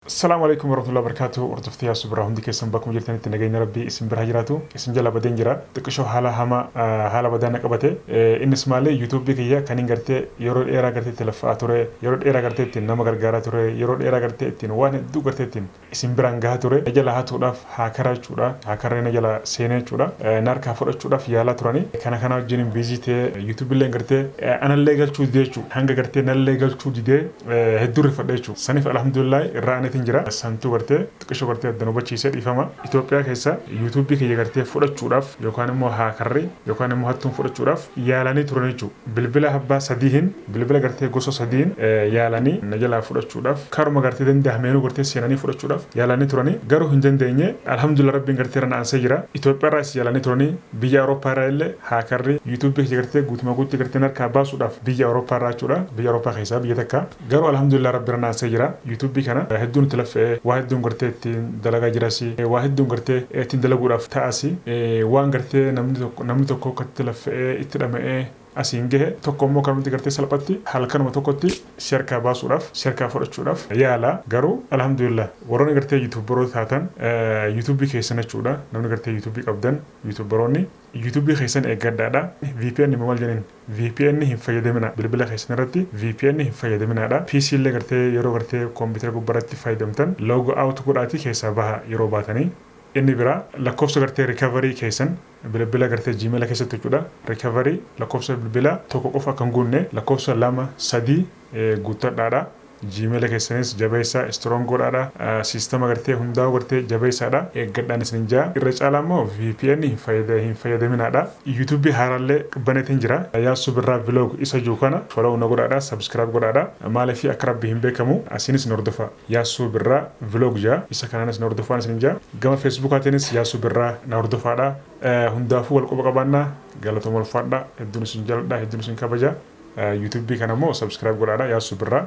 Assalamu alaikum warahmatullahi wabarakatuh. Hordoftoota Yaasuu Birraa, hundi keessan bakkuma jirtanitti nageenya Rabbii isin bira jiraatu. Isin jala badeen jira. Xiqqishoo haala hamaa, haala badaa na qabate. Innis maali? Yuutuubii kiyya kan hin gartee yeroo dheeraa gartee itti laffa'aa ture, yeroo dheeraa gartee ittiin nama gargaaraa ture, yeroo dheeraa gartee ittiin waan hedduu gartee ittiin isin biraan gahaa ture. Na jala hatuudhaaf haakara jechuudha. Haakarri na jala seenee jechuudha. Na harkaa fudhachuudhaaf yaalaa turani. Kana wajjin busy ta'ee yuutuubii illee gartee anallee galchuu didee jechuudha. Hanga gartee nallee galchuu didee hedduu rifadhe jechuudha. Saniif alhamdulillah irraa aneetiin jira. Santuu gartee xiqqishoo gartee adda nu hubachiisee, dhiifama. Itoophiyaa keessa yuutuubii kiyya gartee fudhachuudhaaf yookaan immoo haakarri yookaan immoo hattuun fudhachuudhaaf yaalanii turan jechuudha. Bilbila abbaa sadiihin, bilbila gartee gosa sadiin yaalanii na jalaa fudhachuudhaaf, karuma gartee danda'ameenuu gartee seenanii fudhachuudhaaf yaalanii turanii, garuu hin dandeenye. Alhamdulillah, Rabbiin gartee irra na aansee jira. Itoophiyaa irraas yaalanii turanii, biyya Awurooppaa irraa illee haakarri yuutuubii kiyya gartee guutumaa guutti gartee harkaa baasuudhaaf biyya Awurooppaa irraa jechuudha. Biyya Awurooppaa keessaa biyya takka. Garuu alhamdulillah, Rabbi irra na aansee jira. Yuutuubii kana hedduun itti laffa'ee, waa hedduun gartee ittiin dalagaa jirasi, waa hedduun gartee ittiin dalaguudhaaf ta'asi. Waan gartee namni tokko akka itti laffa'ee itti dhama'ee asiin gahe tokko immoo kanumti gartee salphatti halkanuma tokkotti si harkaa baasuudhaaf, si harkaa fudhachuudhaaf yaala. Garuu alhamdulillah, warroonni gartee yuutuubaroota taatan, yuutuubii keessan jechuudha, namni gartee yuutuubii qabdan, yuutuubaroonni, yuutuubii keessan eeggadhaadha. VPN immoo maal jedhaniin, VPN hin fayyadamina. Bilbila keessan irratti VPN hin fayyadaminaadha. PC illee gartee yeroo gartee koompitara gubbaratti fayyadamtan log out godhaatii keessaa baha yeroo baatanii. Inni biraa lakkoofsa gartee recovery keessan bilbila gartee Gmail keessatti jechuudha. Recovery lakkoofsa bilbila tokko qofa akka hin guunne, lakkoofsa lama sadii guuttadhaadha. Gmail keessanis jabeessaa, strong godhaadha. Siistama gartee hundaa'u gartee jabeessaadha. Eeggadhaan isin jaa. Irra caalaa immoo VPN hin fayyadaminaadha. Yuutuubii haaraallee baneetiin jira. Yaasuu Birraa Vlog isa jiru kana follow na godhaadha. Subscribe godhaadha. Maaliif akka Rabbi hin beekamu, asinis na hordofa. Yaasuu Birraa Vlog jaa. Isa kanaanis na hordofaan isin jaa. Gama Feesbuukaatiinis Yaasuu Birraa na hordofaadha. Hundaafuu wal quba qabaannaa, galatooma, ulfaadha. Hedduun isin jaaladha. Hedduun isin kabaja. Yuutuubii kana immoo subscribe godhaadha. Yaasuu Birraa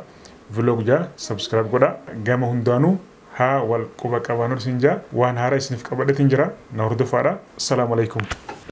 Vlog jaa, subscribe godha. Gama hundaanuu haa wal quba qabaannu isin jaa. Waan haaraa isiniif qabadheetiin jira, na hordofaadha. Assalaamu alaikum.